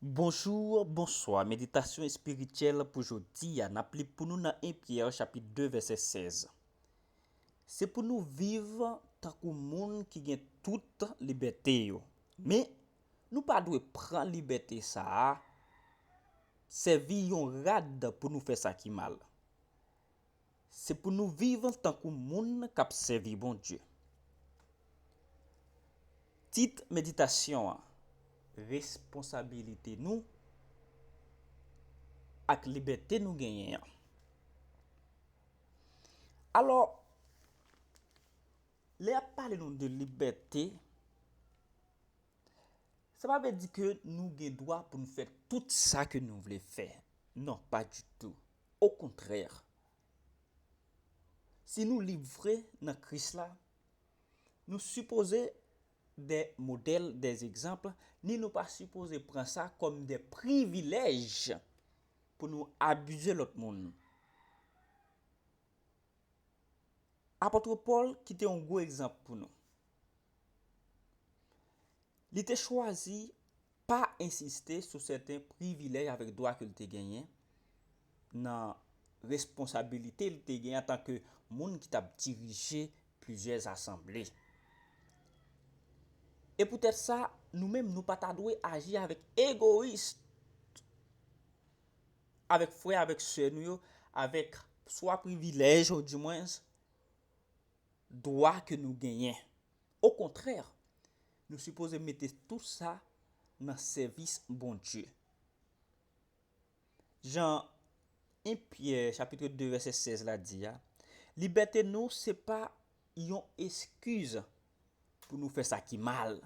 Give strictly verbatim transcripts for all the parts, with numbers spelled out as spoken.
Bonjou, bonswa. Meditasyon espirityèl pou jodi a, n ap li pou nou nan en Pyè chapit de vèsè sèz. Se pou nou viv tankou moun ki gen tout libète yo. Men, nou pa dwe pran libète sa a, sèvi yon rad pou nou fè sa ki mal. Se pou nou viv tankou moun k ap sèvi Bondye. Tit meditasyon an, responsabilite nou ak libète nou genyen an. Alò, lè y ap pale nou de libète, sa pa vle di ke nou gen dwa pou nou fè tout sa ke nou vle fè. Non, pa ditou. Okontrè, si nou lib vre nan Kris la, nou sipoze de modèl, de egzanp, ni nou pa sipoze pran sa kòm de privilèj pou nou abize lòt moun. Apot Pòl kite yon gwo egzanp pou nou. Li te chwazi pa ensiste sou sèten privilèj avèk dwa ke l te genyen nan responsabilite l te genyen antanke moun ki t ap dirije plizyè asanble. E poutèt sa, nou menm, nou pa ta dwe aji avèk egoyis avèk frè, avèk sè nou yo, avèk swa privilèj, ou dimwens, dwa ke nou genyen. Okontrè, nou sipoze mete tout sa nan sèvis Bondye. Jan en Pyè chapit de vèsè sèz la di a, libète nou se pa yon eskiz pou nou fè sa ki mal,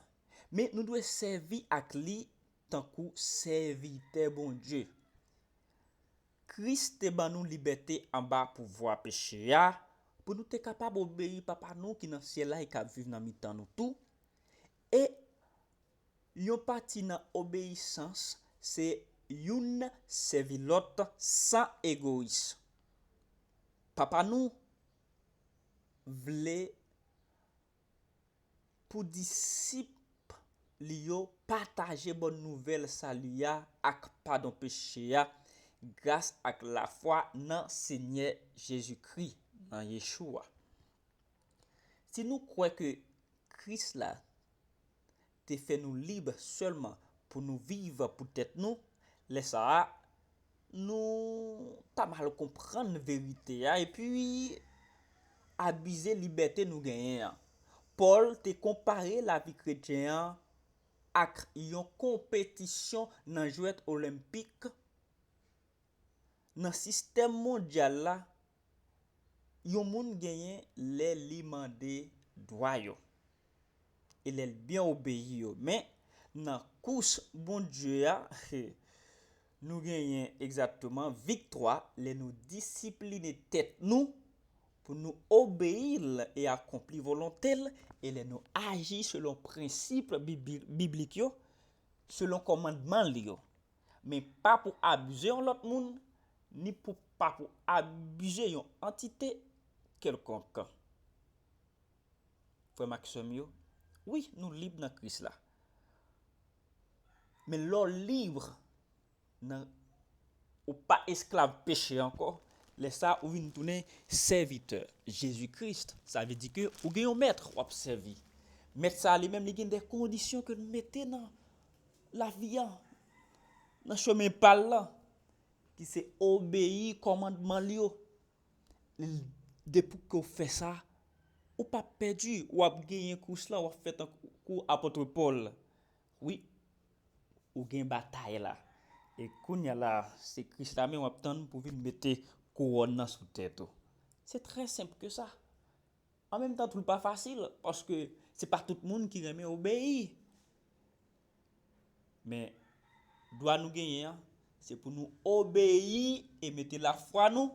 men nou dwe sèvi ak li tankou sèvitè Bondye. Kris te ban nou libète anba pouvwa peche a, pou nou te kapab obeyi Papa nou ki nan syèl la e k ap viv nan mitan nou tou. E yon pati nan obeyisans se youn sèvi lòt san egoyis. Papa nou vle pou disip li yo pataje bòn nouvèl sali a ak padon peche a gras ak lafwa nan Senyè Jezikri, nan Yeshua. Si nou kwè ke Kris la te fè nou lib sèlman pou nou viv pou tèt nou, lè sa a, nou ta mal konprann verite a epi abize libète nou genyen an. Pòl te konpare lavi kretyen an ak yon konpetisyon nan jwèt olenpik. Nan sistèm mondyal la, yon moun genyen lè li mande dwa yo e lè l byen obeyi yo. Men, nan kous Bondye a, nou genyen egzakteman viktwa lè nou disipline tèt nou pou nou obeyi l e akonpli volonte l, e lè nou aji selon prensip bibi-, biblik yo, selon kòmandman li yo. Men pa pou abize yon lòt moun, ni pou, pa pou abize yon antite kèlkonk. Frè m ak sè m yo, wi, nou lib nan Kris la. Men lè w lib nan, ou pa esklav peche ankò, lè sa a ou vin tounen sèvitè Jezi Kris. Sa vle di ke ou gen yon mèt w ap sèvi. Mèt sa a li menm li gen de kondisyon ke l mete nan lavi a, nan chemen pa l lan, ki se obeyi kòmandman l yo. Depi ke w fè sa, ou p ap pèdi, w ap genyen kous lan, w ap fè tankou apot Pòl. Wi, ou gen batay la. E kounye a la, se Kris la menm w ap tann pou vin mete kouwòn nan sou tèt ou. Se trè senp ke sa. An menm tan tou, l pa fasil, paske se pa tout moun ki renmen obeyi. Men, dwa nou genyen an, se pou nou obeyi e mete lafwa nou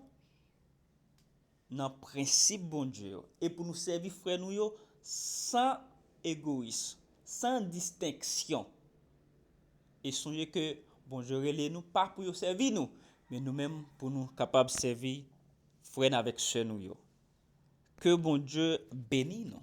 nan prensip Bondye yo, e pou nou sèvi frè nou yo san egoyis, san distenksyon. E sonje ke Bondye rele nou pa pou yo sèvi nou, men nou menm pou nou kapab sèvi frè n avèk sè nou yo. Ke Bondye beni nou.